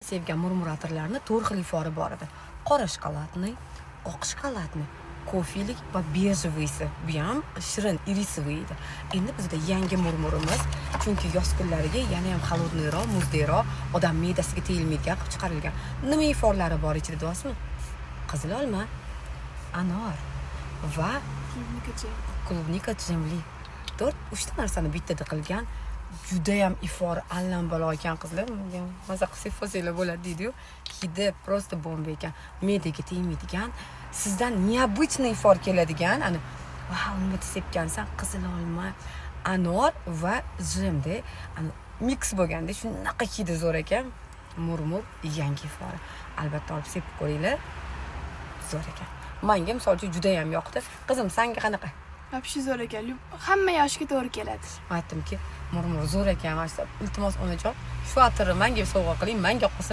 Sevgan Murmur atirlarini to'rt xil ifori bor edi: qora шоколадный, oq шоколадный, kofelik va бежевый si. Bu ham shirin, ирисовый edi. Endi bizda yangi Murmurimiz, chunki yoz kunlariga yana ham холодный roq, muzdekroq, odam me'dasiga tegilmaydigan qilib chiqarilgan. Nima iforlari bor ichida deyapsizmi? Qizil olma, anor va Клубника джем. Клубника jemli. To'rt, uchta narsani bittada qilgan. Judayam ifor allambalo ekan, qizlar. Bunga maza qilib sepib olsanglar bo'ladi deydiyu, hidi просто bomba ekan. Me'daga tegmaydigan, sizdan необычный ifor keladigan. Ani vau, nima sepgansan, qizil olma, anor va jemda ani mix bo'lganda shunaqa hidi zo'r ekan. Murmur yangi ifori, albatta olib sepib ko'ringlar, zo'r ekan. Manga, misol uchun, judayam yoqdi. Qizim, sanga qanaqa? Вообще zo'r ekan. Hamma yoshga to'g'ri keladi. Aytdimki, Murmur zo'r ekan mana shu. Iltimos, onajon, shu atirni manga sovg'a qiling, manga qolsin.